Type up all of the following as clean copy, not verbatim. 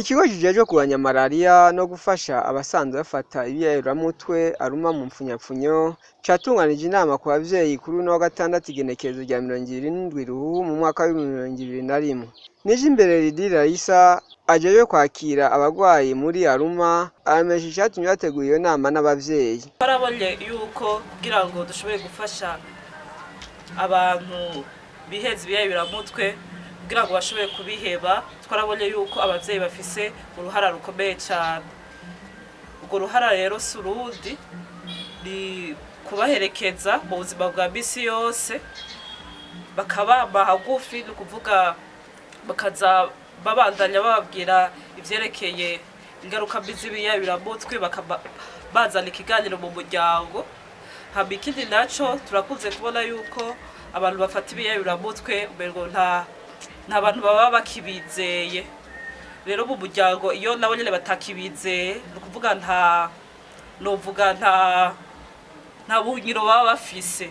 Ikigo kijejwe kurwanya marariya no gufasha abasanzwe bafata ibiyayuramutwe Aruma mu mpfunyapfunyo catunganije inama ku bavyeyi kuri uno wa gatandatu, igenekerezo rya 27 Ruhuhu mu mwaka w'2021. Nijimbere Lydie Raissa ajejwe kwakira abagwayi muri Aruma aramenyesha icatumye bategura iyo nama n'abavyeyi. Twarabonye yuko kugira ngo dushobore gufasha abantu biheza ibiyayuramutwe, kugira ngo bashobore kubiheba, twarabonye yuko abavyeyi bafise uruhara rukomeye cyane. Urwo ruhara rero si urundi, ni kubaherekeza mu buzima bwa misi yose, bakabama hagufi, ni ukuvuga bakaza babandanya bababwira ivyerekeye ingaruka mbi z'ibiyayuramutwe, bakaba bazana ikiganiro mu muryango. Hama ikindi naco, turakunze kubona yuko abantu bafata ibiyayuramutwe umengo nta bantu baba bakibizeye. Rero mu muryango iyo nabo nyene batakibizeye, ni ukuvuga nta novuga nta buhungiro baba bafise,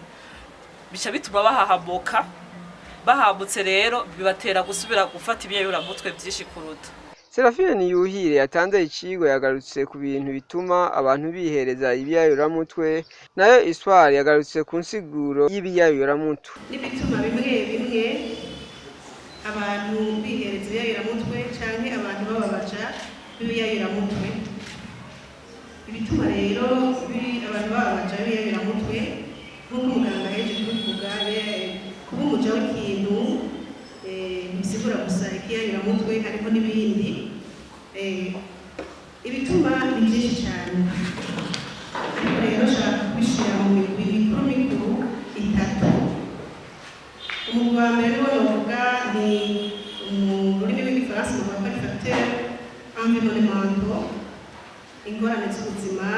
bica bituma bahahamuka. Bahamutse rero bibatera gusubira gufata ibiyayuramutwe vyinshi kuruta. Serafine Niyuhire yatanze icigwa yagarutse ku bintu bituma abantu bihereza ibiyayuramutwe, nayo Iswari yagarutse ku nsiguro y'ibiyayuramutwe. N'ibituma bimwe bimwe abantu bihereza ibiyayuramutwe canke abantu bababaja b'ibiyayuramutwe. Ibituma rero abantu bababaja b'ibiyayuramutwe, nk'uko muganga ahejeje kubivuga, kuba umuja w'ikintu ntibisigura gusa ikiyayuramutwe, hariho n'ibindi. Ibituma ni byinshi cyane, ariko rero nshaka kubishyira mu migwi mikuru mikuru itatu. Umugwi wa mbere niwo novuga ni mu rurimi rw'Igifaransa bavuga ko ari facteur environnementaux, ingorane z'ubuzima,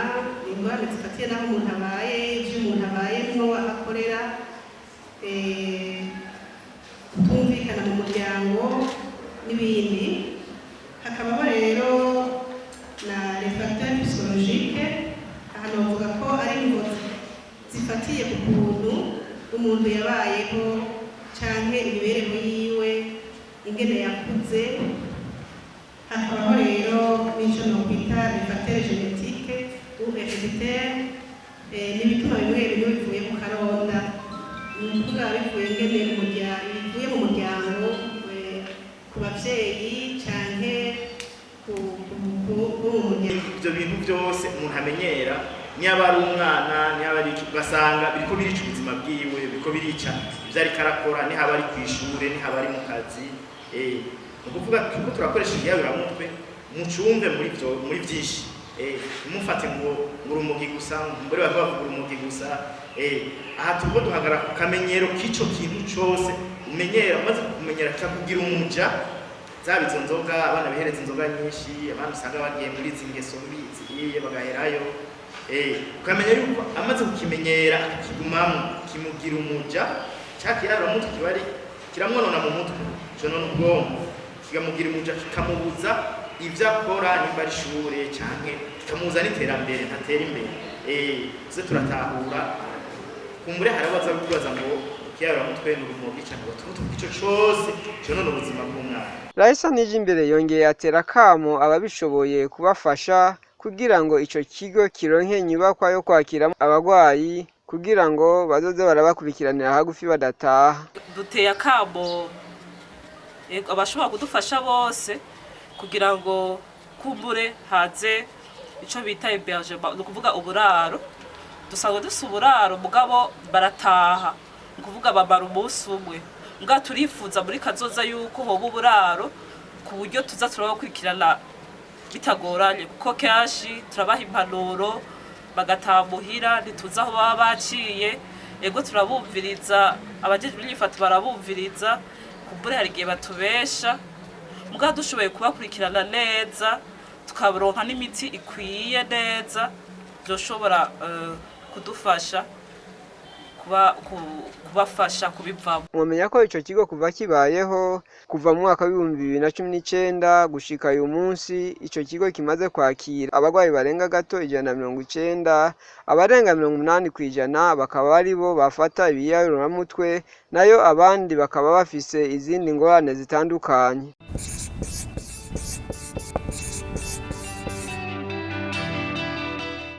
ingorane zifatiye n'aho umuntu abaye, ivyo umuntu abayemwo, aho akorera, kutumvikana mu muryango n'ibindi. Hakabaho rero na les facteurs psychologiques. Aha novuga ko ari imvo zifatiye ku kuntu umuntu yabayeho canke imibereho yiwe, ingene yakuze. Hakabaho rero n'ico nokwita les facteurs génétiques ou héréditaires, n'ibituma bimwe bimwe bivuye ku karonda, ni ukuvuga bivuye ingene bivuye mu muryango, ku bavyeyi canke ku mu muryango. Ibyo bintu byose umuntu amenyera, niba ari umwana, niba ari iki, ugasanga biriko birica ubuzima bwiwe, biriko birica ibyo ariko arakora, nihaba ari ku ishure, nihaba ari mu kazi. Ni ukuvuga turiko turakoresha ibiyayuramutwe mucumve muri byo, muri byinshi. Ntimufate ngo urumogi gusa, mbere bari bavuga urumogi gusa. Aha turiko duhagarara ku kamenyero k'ico kintu cose umenyera, umaze kumenyera kikakugira umuja. Zaba izo nzoga, abana bihereza inzoga nyinshi, abana usanga bagiye muri izi ngeso mbi ziriye bagaherayo. Ukamenya yuko amaze kukimenyera akakigumamwo, kimugira umuja. Ca kiyayuramutwe kiba ari kiramwonona mu mutwe, conona ubwonko, kikamugira umuja, kikamubuza ivyo akora, nimba ari ishure, canke kikamubuza n'iterambere, ntatera imbere. Tuze turatahura. Kumbure hari abaza kubaza ngo ikiyayuramutwe ni urumogi canke ngo tuvuge ico cose conona ubuzima bw'umwana. Raisa Nijimbere yongeye atera akamo ababishoboye kubafasha kugira ngo ico kigo kironke inyubakwa yo kwakiramo abagwayi, kugira ngo bazoze barabakurikiranira hagufi badataha. Duteye akamo, yego, abashobora kudufasha bose kugira ngo kumbure haze ico bita hébergement, ni ukuvuga uburaro. Dusanzwe dufise uburaro, mugabo barataha, ni ukuvuga bamara umunsi umwe. Mugabo turifuza muri kazoza yuko hoba uburaro ku buryo tuza turabakurikirana bitagoranye, kuko kenshi turabaha impanuro bagataha muhira, ntituzi aho baba baciye. Ego, turabumviriza, abajejwe inyifato barabumviriza, kumbure hari igihe batubesha. Mugabo dushoboye kubakurikirana neza, tukabaronka n'imiti ikwiye neza, vyoshobora kudufasha kubafasha kubivamo. Mwomenya ko ico kigo kuva kibayeho, kuva mu mwaka w'2019 gushika uyu munsi, ico kigo kimaze kwakira abagwayi barenga gato 190, abarenga 80% bakaba aribo bafata ibiyayuramutwe, nayo abandi bakaba bafise izindi ngorane zitandukanye.